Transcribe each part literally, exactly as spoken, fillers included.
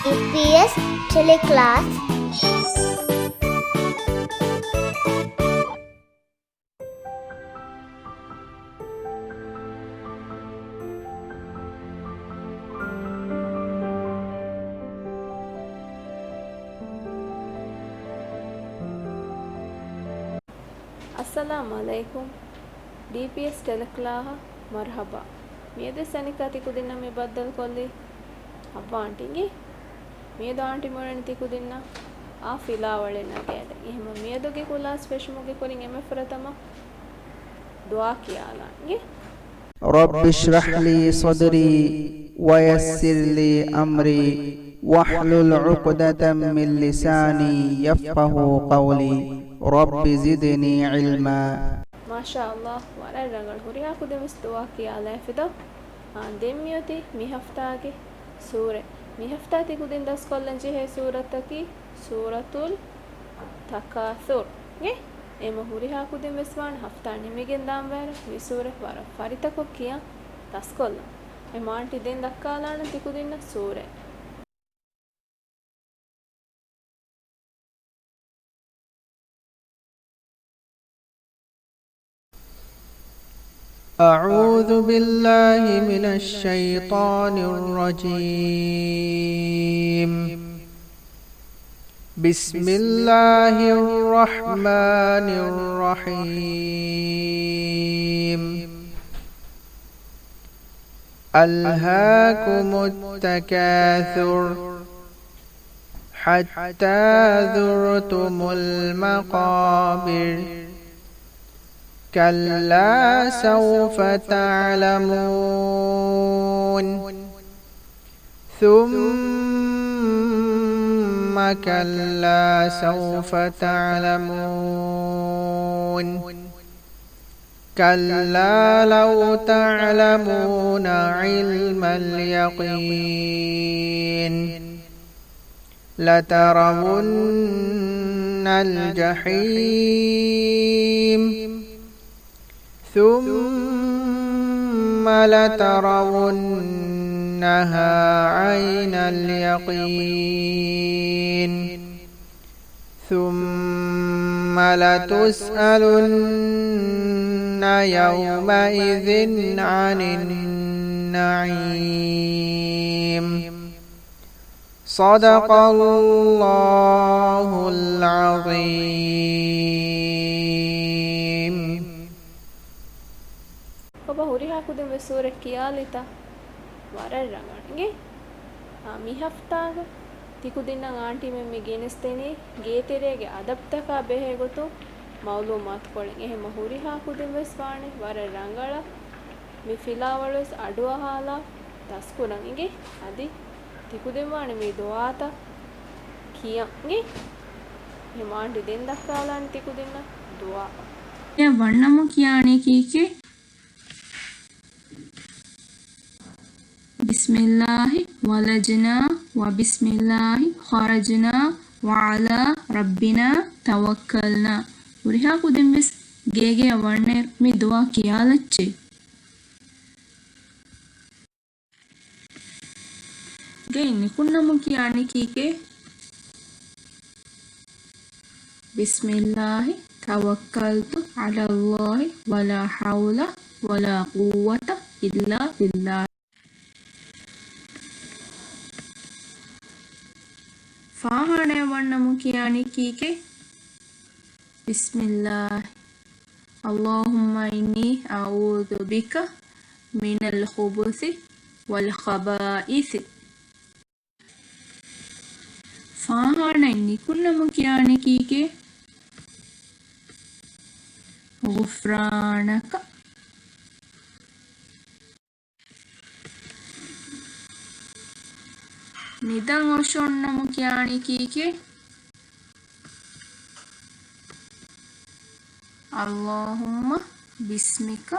ޑީޕީއެސް ޓެލެކްލާސް. އައްސަލާމް ޢަލައިކުމް. ޑީޕީއެސް ޓެލެކްލާހަށް މަރުޙަބާ. މިއަދު ސަނިކާ ތިކުދިންނަށް މި ބައްދަލުކޮށްލީ ޙައްވާ އާންޓީ. މިއަދު އާންޓީ މިއުޅެނީ ތިކުދިންނަށް އާ ފިލާވަޅެއް ނަގާދޭން. އެހެންވީމަ މިއަދުގެ ކްލާސް ފެށުމުގެ ކުރިން އެންމެ ފުރަތަމަ ދުޢާ ކިޔާލާން. رب اشرح لي صدري ويسر لي أمري واحلل عقدة من لساني يفقهوا قولي. رب زدني علما. މާޝާﷲ، ވަރަށް ރަނގަޅު. ހުރިހާ ކުދިން ވެސް ދުޢާ ކިޔާލައިފި ދޯ؟ އާ، ދެން މިއޮތީ މި ހަފްތާގެ ސޫރަތް. މި ހަފްތާ ތިކުދިން ދަސްކޮށްލަން ޖެހޭ ސޫރަތަކީ ސޫރަތުލް ތަކާސުރް. އެ، އެމަ ހުރިހާ ކުދިން ވެސް ވާނެ ހަފްތާ ނިމިގެން ދާން ވަރަށް މި ސޫރަތް ވަރަށް ފަރިތަކޮށް ކިޔަން ދަސްކޮށްލަން. އެ މާންޓި ދެން ދައްކާލާނަން ތިކުދިންނަށް ސޫރަތް. أعوذ بالله من الشيطان الرجيم. بسم الله الرحمن الرحيم. ألهاكم التكاثر حتى زرتم المقابر. كلا سوف تعلمون. ثم كلا سوف تعلمون. كلا لو تعلمون علم اليقين لترون الجحيم ثم لترونها عين اليقين ثم لتسألن يومئذ عن النعيم. صدق الله العظيم. އޮބަ ހުރިހާ ކުދިން ވެސް ސޫރަތް ކިޔާލިތަ؟ ވަރަށް ރަނގަޅު. އިނގޭ؟ އާ، މި ހަފްތާގަ ތިކުދިންނަށް އާންޓީމެން މި ގެނެސްދެނީ ގޭތެރޭގެ އަދަބްތަކާ ބެހޭގޮތުން މައުލޫމާތުކޮޅެއް. އެހެންމަ ހުރިހާ ކުދިން ވެސް ވާނެ ވަރަށް ރަނގަޅަށް މި ފިލާވަޅުވެސް އަޑުއަހާލާ ދަސްކުރަން. އިނގޭ؟ އަދި ތިކުދިން ވާނެ މި ދުޢާތައް ކިޔަން. އިނގޭ؟ އެހެންމަ އާންޓީ ދެން ދައްކާލާނެ ތިކުދިންނަށް ދުޢާ. އެ ވަންނަމު ކިޔާނީ ކީކޭ؟ بسم الله ولجنا وبسم الله خرجنا وعلى ربنا توكلنا. ހުރިހާ ކުދިން ވެސް ގޭގެއަށް ވަންނައިރު މި ދުޢާ ކިޔާލައްޗޭ. ގެއިން ނިކުންނަމުން ކިޔާނީ ކީކޭ؟ بسم الله توكلت على الله ولا حول ولا قوة إلا بالله. ފާހާނައަށް ވަންނަމުން ކިޔާނީ ކީކޭ؟ بسم الله اللهم إني أعوذ بك من الخبث والخبائث. ފާހާނައިން ނިކުންނަމުން ކިޔާނީ ކީކޭ؟ غفرانك. ނިދަން އޮށޯންނަމުން ކިޔާނީ ކީކޭ؟ اللهم باسمك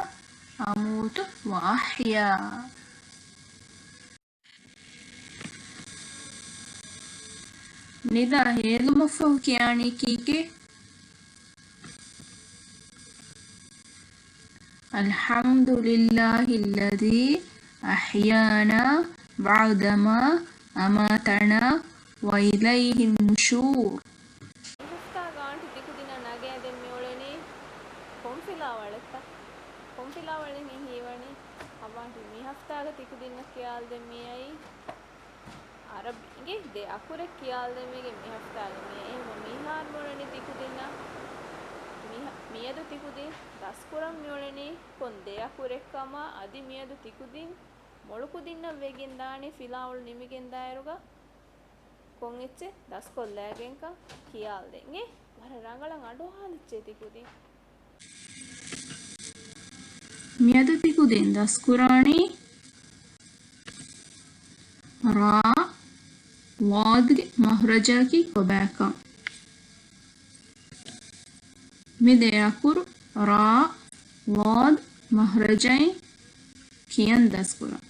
أموت وأحيا. ނިދާ ހޭލުމަށްފަހު ކިޔާނީ ކީކޭ؟ الحمد لله الذي أحيانا بعدما أماتنا وإليه النشور. މި ހަފްތާގަ އާންޓި ތިކުދިންނަށް ނަގައިދޭން މިއުޅެނީ ކޮން ފިލާވަޅެއްތަ؟ ކޮން ފިލާވަޅެއް ހީވަނީ؟ އަވާންޓި މި ހަފްތާގަ ތިކުދިންނަށް ކިޔާލަދޭން މިއައީ އަރަބި އިނގޭ ދެ އަކުރެއް ކިޔާލަދޭން މީގެ މި ހަފްތާގަ މިއައީ. އެހެންވީމަ މިހާރު މިއުޅެނީ ތިކުދިންނަށް މި-، މިއަދު ތިކުދިން ދަސްކުރަން މިއުޅެނީ ކޮން ދެ އަކުރެއްކަމަށް. އަދި މިއަދު ތިކުދިން މޮޅުކުދިންނަށް ވެގެންދާނެ ފިލާވަޅު ނިމިގެންދާއިރުގަ ކޮން އެއްޗެއް ދަސްކޮށްލައިގެންކަން ކިޔާލަދޭން. އިނގޭ ވަރަށް ރަނގަޅަށް އަޑުއަހާލިއްޖެ ތިކުދިން. މިއަދު ތިކުދިން ދަސްކުރާނީ ރާ ޟާދުގެ މަޚްރަޖަކީ ކޮބާކަން. މި ދެ އަކުރު ރާ ޟާދު މަޚްރަޖައިން ކިޔަން ދަސްކުރަން.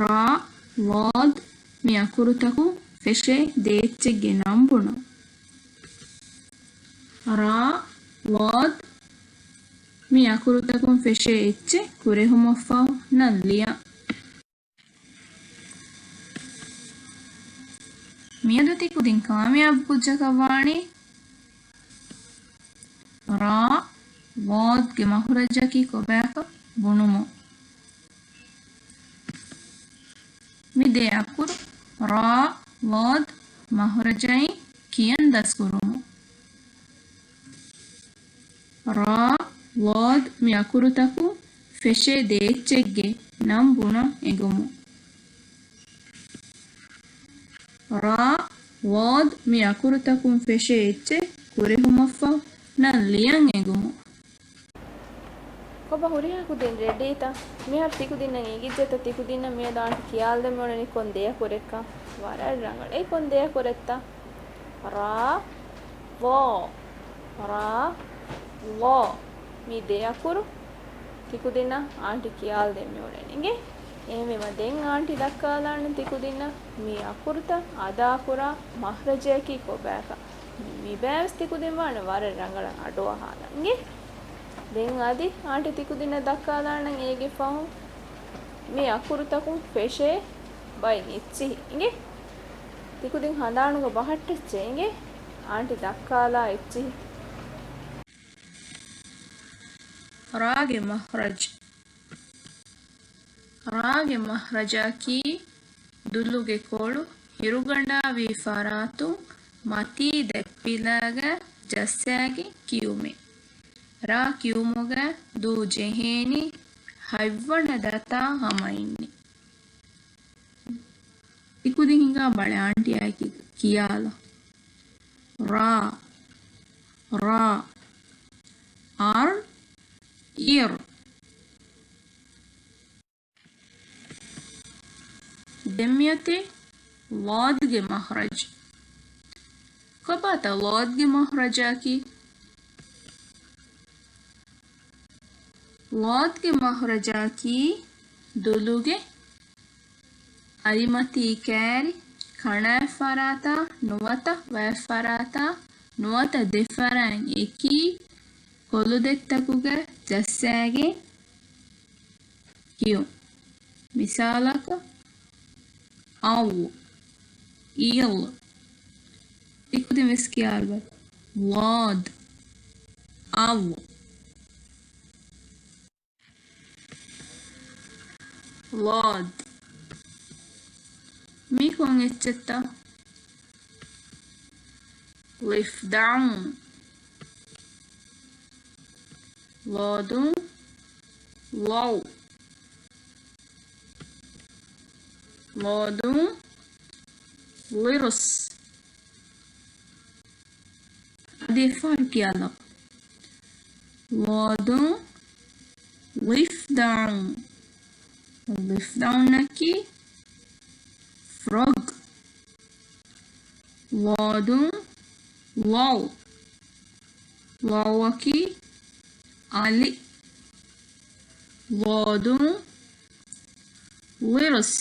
ރާ ޟާދު މި އަކުރުތަކުން ފެށޭ ދެ އެއްޗެއްގެ ނަން ބުނަން. ރާ ޟާދު މި އަކުރުތަކުން ފެށޭ އެއްޗެއް ކުރެހުމަށްފަހު ނަން ލިޔަން. މިއަދު ތިކުދިން ކާމިޔާބު ކުއްޖަކަށް ވާނީ ރާ ޟާދުގެ މަޚްރަޖަކީ ކޮބާކަން ބުނުމުން. މި ދެ އަކުރު ރާ ޟާދު މަޚްރަޖައިން ކިޔަން ދަސްކުރުމުން. ރާ ޟާދު މި އަކުރުތަކުން ފެށޭ ދެ އެއްޗެއްގެ ނަން ބުނަން އެނގުމުން. ރާ ޟާދު މި އަކުރުތަކުން ފެށޭ އެއްޗެއް ކުރެހުމަށްފަހު ނަން ލިޔަން އެނގުމުން. ކޮބާ ހުރިހާ ކުދިން ރެޑީތަ؟ މިހާރު ތިކުދިންނަށް އެނގިއްޖެތަ ތިކުދިންނަށް މިއަދު އާންޓި ކިޔާލަދޭން މިއުޅެނީ ކޮން ދެ އަކުރެއްކަން؟ ވަރަށް ރަނގަޅު. އެއީ ކޮން ދެ އަކުރެއްތަ؟ ރާ، ޟާ. ރާ، ޟާ. މި ދެ އަކުރު ތިކުދިންނަށް އާންޓި ކިޔާލަދޭން މިއުޅެނީ. އިނގޭ؟ އެހެންވީމަ ދެން އާންޓި ދައްކާލާނަން ތިކުދިންނަށް މި އަކުރުތައް އަދާކުރާ މަޚްރަޖަކީ ކޮބާކަން. މިބައިވެސް ތިކުދިން ވާނެ ވަރަށް ރަނގަޅަށް އަޑުއަހާލަން. އިނގޭ؟ ދެން އަދި އާންޓި ތިކުދިންނަށް ދައްކާލާނަން އޭގެ ފަހުން މި އަކުރުތަކުން ފެށޭ ބައިން އެއްޗިހި. އިނގޭ؟ ތިކުދިން ހަނދާނުގަ ބަހައްޓައްޗޭ. އިނގޭ؟ އާންޓި ދައްކާލާ އެއްޗިހި. ރާގެ މަޚްރަޖް. ރާގެ މަޚްރަޖަކީ ދުލުގެ ކޮޅު ހިރުގަނޑާވީ ފަރާތުން މަތީ ދެއްޕިލާގަ ޖައްސާގެން ކިޔުމޭ. ރާ ކިޔުމުގަ ދޫ ޖެހޭނީ ހަތްވަނަ ދަތާ ހަމައިންނެ. ތިކުދިން ހިނގާ ބަލަ އާންޓިއާއެކީ ކިޔާލަ. ރާ، ރާ. އަރް، އިރް. ދެން މިއޮތީ ޟާދުގެ މަޚްރަޖް. ކޮބާތަ ޟާދުގެ މަޚްރަޖަކީ؟ ޟާދުގެ މަޚްރަޖަކީ ދުލުގެ އަލިމަތީ ކައިރި ކަނާތް ފަރާތާ ނުވަތަ ވައިފަރާތާ ނުވަތަ ދެފަރާތް އެކީ ކޮލުދެއްތަކުގަ ޖައްސާގެން ކިޔުން. މިސާލަކަށް، އައު، އިއު. ތިކުދިން ވެސް ކިޔާލަބަލަ. ޟާދު، އައު. ޟާދު. މީ ކޮން އެއްޗެއްތަ؟ ޟިފްދަޢު. ޟާދު، ޟައު. ޟާދު، ޟިރުސް. އަދި އެއްފަހަރު ކިޔާލަ. ޟާދު، ޟިފްދަޢު. ޟިފްދަޢުންނަކީ ފްރޮގް. ޟާދު، ޟައު. ޟައުއަކީ އަލި. ޟާދު، ޟިރުސް.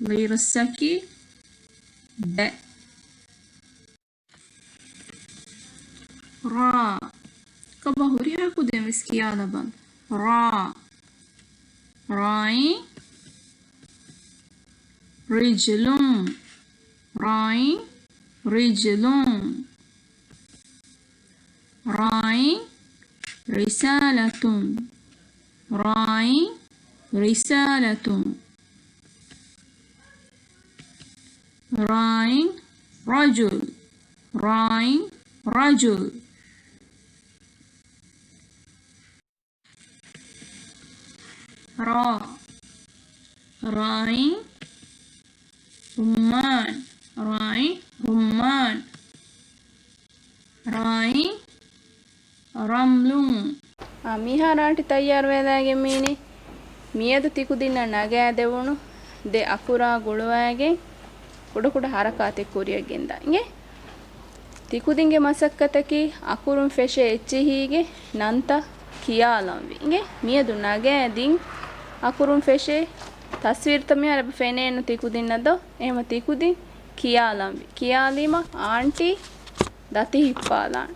ޟިރުސްއަކީ ބެ. ރާ. ކޮބާ ހުރިހާ ކުދިން ވެސް ކިޔާލަބަލަ. ރާ. ރާއިން رجل. ރާއިން، رجل. ރާއިން، رسالة. ރާއިން، رسالة. ރާއިން، رجل. ރާއިން، رجل. ރާ. ރާއިން، رمان. ރާއިން، رمان. ރާއިން، رمل. އާ، މިހާރު އާންޓި ތައްޔާރު ވެލާގެން މީނީ، މިއަދު ތިކުދިންނަށް ނަގާދެވުނު ދެ އަކުރާ ގުޅުވާގެން ކުޑަކުޑަ ހަރަކާތެއް ކުރިއަށް ގެންދާ. އިނގޭ؟ ތިކުދިންގެ މަސައްކަތަކީ އަކުރުން ފެށޭ އެއްޗިހީގެ ނަންތައް ކިޔާލަންވީ. އިނގޭ؟ މިއަދު ނަގާދިން އަކުރުން ފެށޭ ތަސްވީރުތައް މިހާރު އެބަ ފެނޭނު ތިކުދިންނަށް ދޯ؟ އެހެމަ ތިކުދިން ކިޔާލަންވީ. ކިޔާލީމަ އާންޓީ ދަތި ހިއްޕާލާނެ.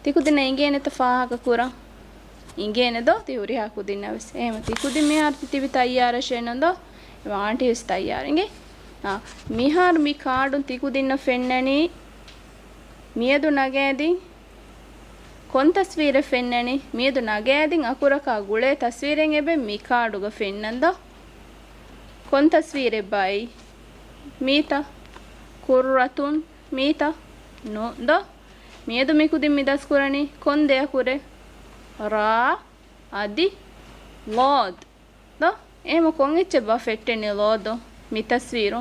ތިކުދިންނަށް އިނގޭނެތަ ފާހަގަ ކުރަން؟ އިނގޭނެ ދޯ ތި ހުރިހާ ކުދިންނަށް ވެސް. އެހެމަ ތިކުދިން މިހާރު ތި ތިބި ތައްޔާރަށޭ ނަން ދޯ؟ އެ އާންޓީ ވެސް ތައްޔާރު. އިނގޭ؟ އާ، މިހާރު މި ކާޑުން ތިކުދިންނަށް ފެންނަނީ، މިއަދު ނަގާދިން ކޮން ތަސްވީރެއް ފެންނަނީ؟ މިއަދު ނަގާދިން އަކުރަކާ ގުޅޭ ތަސްވީރެއް އެބަ މި ކާޑުގަ ފެންނަން ދޯ؟ ކޮން ތަސްވީރެއްބާއި؟ މީތަ؟ ކުއްރަތުން. މީތަ؟ ނޫން ދޯ؟ މިއަދު މިކުދިން މި ދަސްކުރަނީ ކޮން ދެ އަކުރެއް؟ ރާ އަދި ޟާދު ދޯ؟ އެހެމަ ކޮން އެއްޗެއްބާ ފެއްޓެނީ ޟާދު މި ތަސްވީރު؟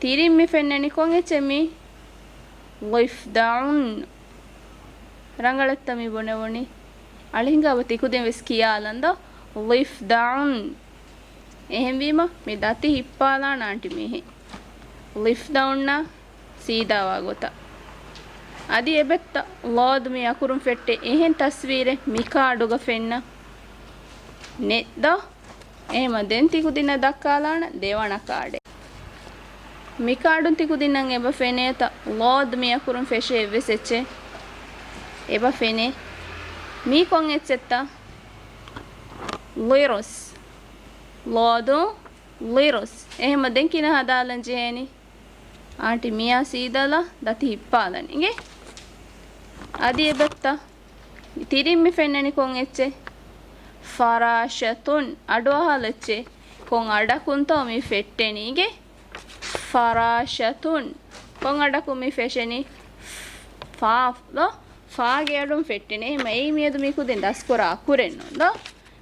ތިރިން މި ފެންނަނީ ކޮން އެއްޗެއް މީ؟ ޟިފްދަޢުން. ރަނގަޅަށްތަ މި ބުނެވުނީ؟ އަޅިހިނގާބަ ތިކުދިން ވެސް ކިޔާލަން ދޯ؟ ޟިފްދަޢުން. އެހެންވީމަ މި ދަތި ހިއްޕާލާން އާންޓި މީހެއް. ޟިފްދަޢުންނާ ސީދާވާ ގޮތަށް. އަދި އެބައްތަ ޟާދު މި އަކުރުން ފެއްޓޭ އެހެން ތަސްވީރެއް މި ކާޑުގަ ފެންނަ؟ ނެތް ދޯ؟ އެހެމަ ދެން ތިކުދިންނަށް ދައްކާލާނަ ދެވަނަ ކާޑެއް. މި ކާޑުން ތިކުދިންނަށް އެބަ ފެނޭތަ ޟާދު މި އަކުރުން ފެށޭ އެއްވެސް އެއްޗެއް؟ އެބަ ފެނޭ. މީ ކޮން އެއްޗެއްތަ؟ ޟިރުސް. ޟާދު ޟިރުސް. އެހެމަ ދެން ކިހިނެއް ހަދާލަން ޖެހޭނީ؟ އާންޓި މިޔާ ސީދާލާ ދަތި ހިއްޕާލަން އިނގޭ. އަދި އެބައްތަ؟ ތިރިން މި ފެންނަނީ ކޮން އެއްޗެއް؟ ފަރާޝަތުން. އަޑުއަހާލަ އެއްޗެއް. ކޮން އަޑަކުންތޯ މި ފެއްޓެނީ އިނގޭ؟ ފަރާޝަތުން. ކޮން އަޑަކުން މި ފެށެނީ؟ ފާ ދޯ؟ ފާގެ އަޑުން ފެއްޓެނީ. އެހެމަ އެއީ މިއަދު މިކުދިން ދަސްކުރާ އަކުރެއް ނޫން ދޯ؟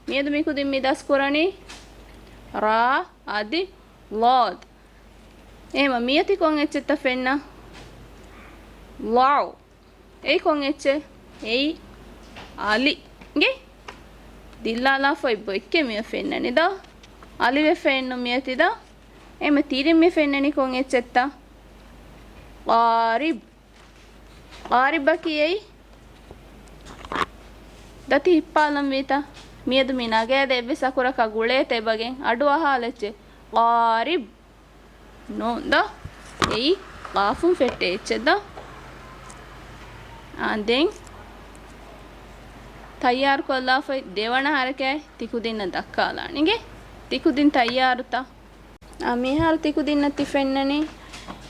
މިއަދު މިކުދިން މި ދަސްކުރަނީ ރާ އަދި ޟާދު. އެހެމަ މިއޮތީ ކޮން އެއްޗެއްތަ ފެންނަ؟ ޟައު. އެއީ ކޮން އެއްޗެއް؟ އެއީ އަލި. އިނގޭ؟ ދިއްލާލާފައި ބޮއެއްކޭ މިއަށް ފެންނަނީ ދޯ؟ އަލިވެ ފެންނު މިއޮތީ ދޯ؟ އެހެމަ ތިރިން މި ފެންނަނީ ކޮން އެއްޗެއްތަ؟ ޤާރިބް. ޤާރިބަކީ އެއީ ދަތި ހިއްޕާލަން ވީތަ؟ މިއަދު މި ނަގާދޭ އެއްވެސް އަކުރަކާ ގުޅޭތަ އެބަގެން؟ އަޑު އަހާލައްޗޭ. ޤާރިބް. ނޫން ދޯ؟ އެއީ ޤާފުން ފެއްޓޭ އެއްޗެއް ދޯ؟ އާ، ދެން ތައްޔާރުކޮށްލާފައި ދެވަނަ ހަރަކާތް ތިކުދިންނަށް ދައްކާލާނެ އިނގޭ. ތިކުދިން ތައްޔާރުތަ؟ އާ، މިހާރު ތިކުދިންނަށް ތި ފެންނަނީ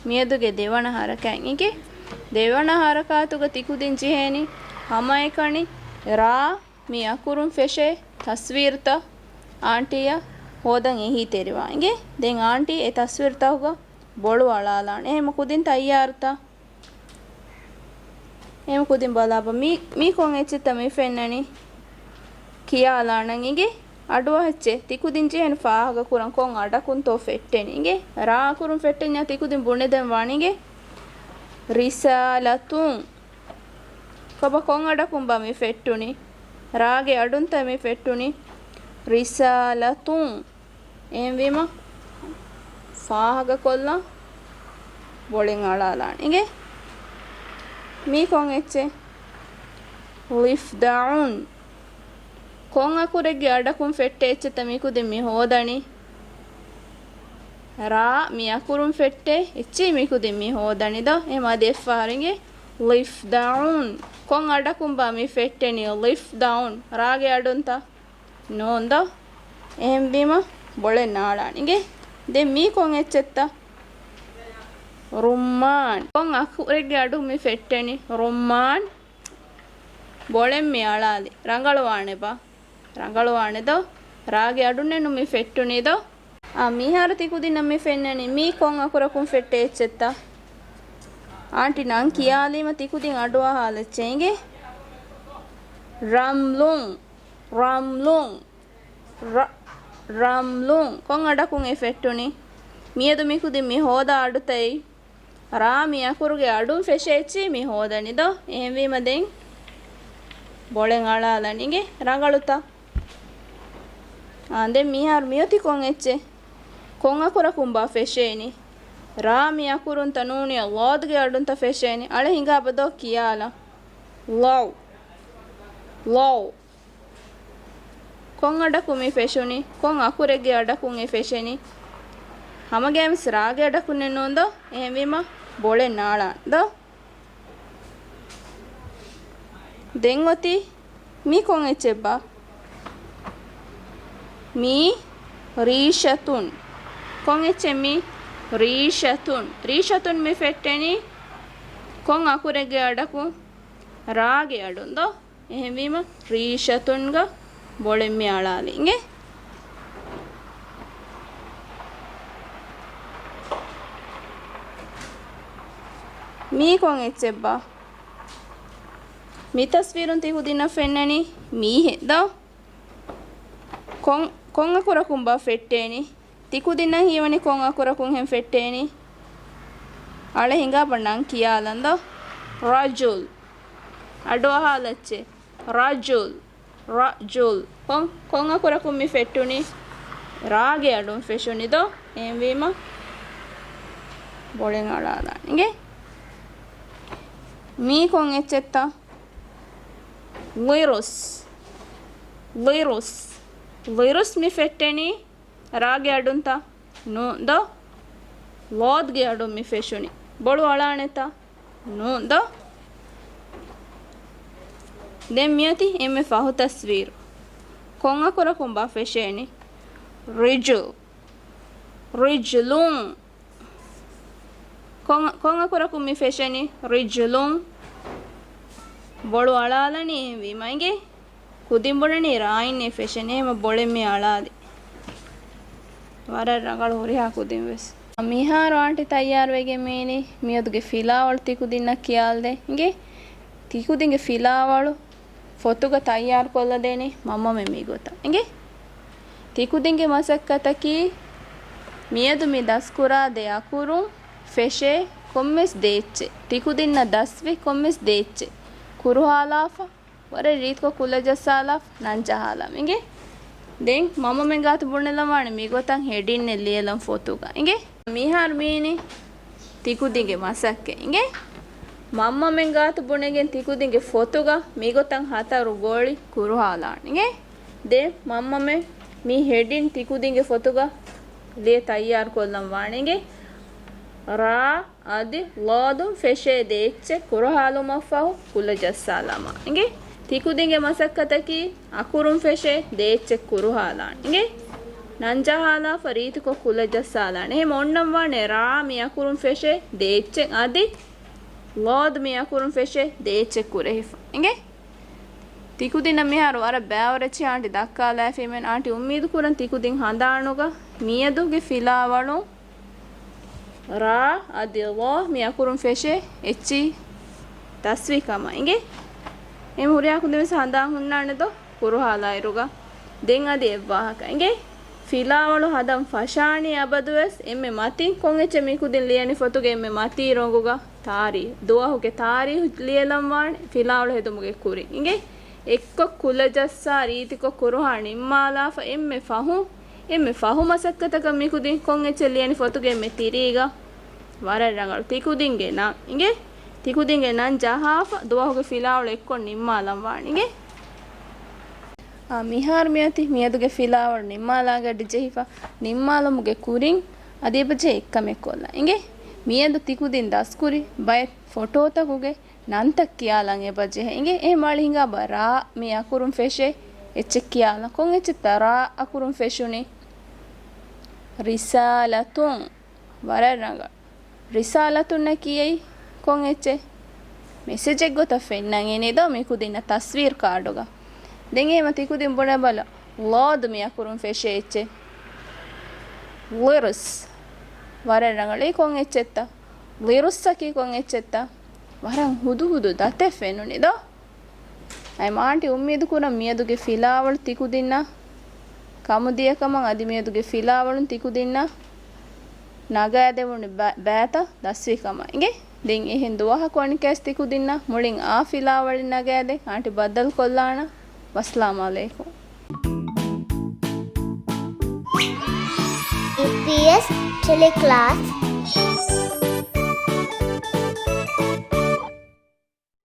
މިއަދުގެ ދެވަނަ ހަރަކާތް އިނގޭ. ދެވަނަ ހަރަކާތުގަ ތިކުދިން ޖެހޭނީ ހަމައެކަނި ރާ މި އަކުރުން ފެށޭ ތަސްވީރުތައް އާންޓީއަށް ހޯދަން އެހީތެރިވާ އިނގޭ. ދެން އާންޓީ އެ ތަސްވީރުތަކުގަ ބޮޅު އަޅާލާނެ. އެހެމަ ކުދިން ތައްޔާރުތަ؟ އެހެމަ ކުދިން ބަލާބަ. މީ، މީ ކޮން އެއްޗެއްތަ މި ފެންނަނީ؟ ކިޔާލާނަން އިނގޭ. އަޑުއަހައްޗޭ. ތިކުދިން ޖެހޭނެ ފާހަގަކުރަން ކޮން އަޑަކުންތޯ ފެއްޓެނީ އިނގޭ. ރާ އަކުރުން ފެއްޓެންޏާ ތިކުދިން ބުނެދެން ވާނެ އިނގޭ. ރިސާލަތުން. ކޮބާ ކޮން އަޑަކުންބާ މި ފެއްޓުނީ؟ ރާގެ އަޑުންތަ މި ފެއްޓުނީ؟ ރިސާލަތުން. އެހެންވީމަ، ފާހަގަކޮށްލަން ބޮޅެއް އަޅާލާނެ އިނގޭ. މީ ކޮން އެއްޗެއް؟ ޟިފްދަޢުން. ކޮން އަކުރެއްގެ އަޑަކުން ފެއްޓޭ އެއްޗެއްތަ މިކުދިން މި ހޯދަނީ؟ ރާ މި އަކުރުން ފެއްޓޭ އެއްޗެއް މިކުދިން މި ހޯދަނީ ދޯ؟ އެހެމަ އަދި އެއްފަހަރު އިނގޭ. ޟިފްދަޢުން. ކޮން އަޑަކުންބާ މި ފެއްޓެނީ؟ ޟިފްދަޢުން. ރާގެ އަޑުންތަ؟ ނޫން ދޯ؟ އެހެންވީމަ ބޮޅެއް ނާޅާނެ އިނގޭ. ދެން މީ ކޮން އެއްޗެއްތަ؟ ރުއްމާން. ކޮން އަކުރެއްގެ އަޑުން މި ފެއްޓެނީ؟ ރުއްމާން. ބޮޅެން މި އަޅާލި. ރަނގަޅުވާނެބާ؟ ރަނގަޅުވާނެ ދޯ؟ ރާގެ އަޑުންނެއްނު މި ފެއްޓުނީ ދޯ؟ އާ، މިހާރު ތިކުދިންނަށް މި ފެންނަނީ މީ ކޮން އަކުރަކުން ފެއްޓޭ އެއްޗެއްތަ؟ އާންޓި ނަން ކިޔާލީމަ ތިކުދިން އަޑުއަހާލައްޗޭ އިނގޭ. ރަމްލުން. ރަމްލުން. ރަ-، ރަމްލުން. ކޮން އަޑަކުން އެ ފެއްޓުނީ؟ މިއަދު މިކުދިން މި ހޯދާ އަޑުތައް ރާ މި އަކުރުގެ އަޑުން ފެށޭ އެއްޗިހި މި ހޯދަނީ ދޯ؟ އެހެންވީމަ ދެން ބޮޅެން އަޅާލަން އިނގޭ. ރަނގަޅުތަ؟ އާ، ދެން މިހާރު މިއޮތީ ކޮން އެއްޗެއް؟ ކޮން އަކުރަކުންބާ ފެށޭނީ؟ ރާ މި އަކުރުންތަ ނޫނިޔަ ލޯދުގެ އަޑުންތަ ފެށޭނީ؟ އަޅެ ހިނގާބަ ދޯ ކިޔާލަން. ލޯ. ލޯ. ކޮން އަޑަކުން މި ފެށުނީ؟ ކޮން އަކުރެއްގެ އަޑަކުން އެ ފެށެނީ؟ ހަމަގައިމުވެސް ރާގެ އަޑަކުންނެއް ނޫން ދޯ؟ އެހެންވީމަ ބޮޅެން އަޅާން ދޯ؟ ދެން އޮތީ މީ ކޮން އެއްޗެއްބާ؟ މީ ރީޝަތުން. ކޮން އެއްޗެއް މީ؟ ރީޝަތުން. ރީޝަތުން މި ފެއްޓެނީ ކޮން އަކުރެއްގެ އަޑަކުން؟ ރާގެ އަޑުން ދޯ؟ އެހެންވީމަ ރީޝަތުންގަ ބޮޅެން މި އަޅާލި އިނގޭ. މީ ކޮން އެއްޗެއްބާ؟ މި ތަސްވީރުން ތިކުދިންނަށް ފެންނަނީ މީހެއް ދޯ؟ ކޮން، ކޮން އަކުރަކުންބާ ފެއްޓޭނީ؟ ތިކުދިންނަށް ހީވަނީ ކޮން އަކުރަކުންހެން ފެއްޓޭނީ؟ އަޅެ ހިނގާބަ ނަން ކިޔާލަން ދޯ؟ ރަޖުލް. އަޑުއަހާލައްޗޭ. ރަޖުލް. ރަޖުލް. ކޮން، ކޮން އަކުރަކުން މި ފެއްޓުނީ؟ ރާގެ އަޑުން ފެށުނީ ދޯ؟ އެހެންވީމަ ބޮޅެން އަޅާލާން އިނގޭ. މީ ކޮން އެއްޗެއްތަ؟ ލިރުސް. ލިރުސް. ލިރުސް މި ފެއްޓެނީ ރާގެ އަޑުންތަ؟ ނޫން ދޯ؟ ލޯދްގެ އަޑުން މި ފެށުނީ. ބޮޅު އަޅާނެތަ؟ ނޫން ދޯ؟ ދެން މިއޮތީ އެންމެ ފަހު ތަސްވީރު. ކޮން އަކުރަކުން ބާ ފެށޭނީ؟ ރިޖުލް. ރިޖުލުން. ކޮން، ކޮން އަކުރަކުން މި ފެށެނީ؟ ރިޖުލުން. ބޮޅު އަޅާލަނީ އެހެންވީމަ އިނގޭ. ކުދިން ބުނަނީ ރާއިންނޭ ފެށެނީ. އެހެމަ ބޮޅެއް މި އަޅާލި. ވަރަށް ރަނގަޅު ހުރިހާ ކުދިން ވެސް. މިހާރު އާންޓި ތައްޔާރުވެގެން މީނީ މިއަދުގެ ފިލާވަޅު ތިކުދިންނަށް ކިޔާލަދޭ އިނގޭ. ތިކުދިންގެ ފިލާވަޅު ފޮތުގަ ތައްޔާރުކޮށްލަދޭނީ މަންމަމެން މިގޮތަށް އިނގޭ. ތިކުދިންގެ މަސައްކަތަކީ މިއަދު މި ދަސްކުރާ ދެ އަކުރުން ފެށޭ ކޮންމެސް ދޭއްޗެއް، ތިކުދިންނަށް ދަސްވި ކޮންމެސް ދޭއްޗެއް ކުރުހާލާފަ، ވަރަށް ރީތިކޮށް ކުލަ ޖައްސާލާފަ ނަން ޖަހާލާމަ އިނގޭ. ދެން މަންމަމެން ގާތު ބުނެލަން ވާނެ މިގޮތަށް ހެޑިންއެއް ލިޔެލަން ފޮތުގަ އިނގޭ. މިހާރު މީނީ ތިކުދިންގެ މަސައްކަތް އިނގޭ. މަންމަމެން ގާތު ބުނެގެން ތިކުދިންގެ ފޮތުގަ މިގޮތަށް ހަތަރު ގޮޅި ކުރުހާލާން އިނގޭ. ދެން މަންމަމެން މި ހެޑިން ތިކުދިންގެ ފޮތުގަ ލިޔެ ތައްޔާރުކޮށްލަން ވާނެ އިނގޭ. ރާ އަދި ލޯދުން ފެށޭ ދޭއްޗެއް ކުރުހާލުމަށްފަހު ކުލަ ޖައްސާލަމާ އިނގޭ. ތިކުދިންގެ މަސައްކަތަކީ އަކުރުން ފެށޭ ދޭއްޗެއް ކުރުހާލާން އިނގޭ. ނަން ޖަހާލާފަ ރީތިކޮށް ކުލަ ޖައްސާލާނެ. އެހެމަ އޮންނަން ވާނެ ރާ މި އަކުރުން ފެށޭ ދޭއްޗެއް އަދި ލޯދު މި އަކުރުން ފެށޭ ދޭއްޗެއް ކުރެހިފަ އިނގޭ. ތިކުދިންނަށް މިހާރު ވަރަށް ބައިވަރަށް އެއްޗެއް އާންޓި ދައްކާލައިފީމެން. އާންޓި އުއްމީދު ކުރަން ތިކުދިން ހަނދާނުގަ މިއަދުގެ ފިލާވަޅުން ރާ އަދި ލޯ މި އަކުރުން ފެށޭ އެއްޗިހި ދަސްވި ކަމަށް އިނގޭ. އެހެމަ ހުރިހާ ކުދިން ވެސް ހަނދާން ހުންނާނެ ދޯ ކުރުހާލާއިރުގަ. ދެން އަދި އެއްވާހަކަ އިނގޭ. ފިލާވަޅު ހަދަން ފަށާނީ އަބަދުވެސް އެންމެ މަތިން ކޮން އެއްޗެއް މިކުދިން ލިޔަނީ ފޮތުގެ އެންމެ މަތީ ރޮނގުގަ؟ ތާރީހު. ދުވަހުގެ ތާރީހު ލިޔެލަން ވާނެ ފިލާވަޅު ހެދުމުގެ ކުރިން އިނގޭ. އެއްކޮށް ކުލަ ޖައްސާ ރީތިކޮށް ކުރުހާ ނިންމާލާފަ އެންމެ ފަހު، އެންމެ ފަހު މަސައްކަތަކަށް މިކުދިން ކޮން އެއްޗެއް ލިޔަނީ ފޮތުގެ އެންމެ ތިރީގަ؟ ވަރަށް ރަނގަޅު. ތިކުދިންގެ ނަން އިނގޭ. ތިކުދިންގެ ނަން ޖަހާފަ ދުވަހުގެ ފިލާވަޅު އެއްކޮށް ނިންމާލަން ވާނެ އިނގޭ. އާ، މިހާރު މިއޮތީ މިއަދުގެ ފިލާވަޅު ނިންމާލާގަޑި ޖެހިފަ، ނިންމާލުމުގެ ކުރިން އަދި އެބަޖެހޭ އެއްކަމެއް ކޮށްލަން އިނގޭ. މިއަދު ތިކުދިން ދަސްކުރި ބައެއް ފޮޓޯތަކުގެ ނަންތައް ކިޔާލަން އެބަޖެހޭ އިނގޭ. އެހެމަ އަޅެ ހިނގާބަ ރާ މި އަކުރުން ފެށޭ އެއްޗެއް ކިޔާލަން. ކޮން އެއްޗެއްތަ ރާ އަކުރުން ފެށުނީ؟ ރިސާލަތުން. ވަރަށް ރަނގަޅު. ރިސާލަތުންނަކީ އެއީ ކޮން އެއްޗެއް؟ މެސެޖެއް ގޮތަށް ފެންނަން އެނީ ދޯ މި ކުދިންނަށް ތަސްވީރު ކާޑުގަ. ދެން އެހެމަ ތިކުދިން ބުނެބަލަ، ލޯދު މި އަކުރުން ފެށޭ އެއްޗެއް. ލިރުސް. ވަރަށް ރަނގަޅު. އެއީ ކޮން އެއްޗެއްތަ؟ ލިރުއްސަކީ ކޮން އެއްޗެއްތަ؟ ވަރަށް ހުދުހުދު ދަތެއް ފެނުނީ ދޯ. އައި މާންޓި އުއްމީދު ކުރަން މިއަދުގެ ފިލާވަޅު ތިކުދިންނަށް ކަމުދިޔަކަމަށް އަދި މިއަދުގެ ފިލާވަޅުން ތިކުދިންނަށް ނަގާދެވުނު ބަ-، ބައިތައް ދަސްވި ކަމަށް އިނގޭ. ދެން އެހެން ދުވަހަކު އަނިކަސް ތިކުދިންނަށް މުޅިން އާ ފިލާވަޅެއް ނަގާދޭ. އާންޓި ބައްދަލު ކޮށްލާނަ. ވައްސަލާމް އަލައިކުމް. އީޕީއެސް ޓެލެކްލާސް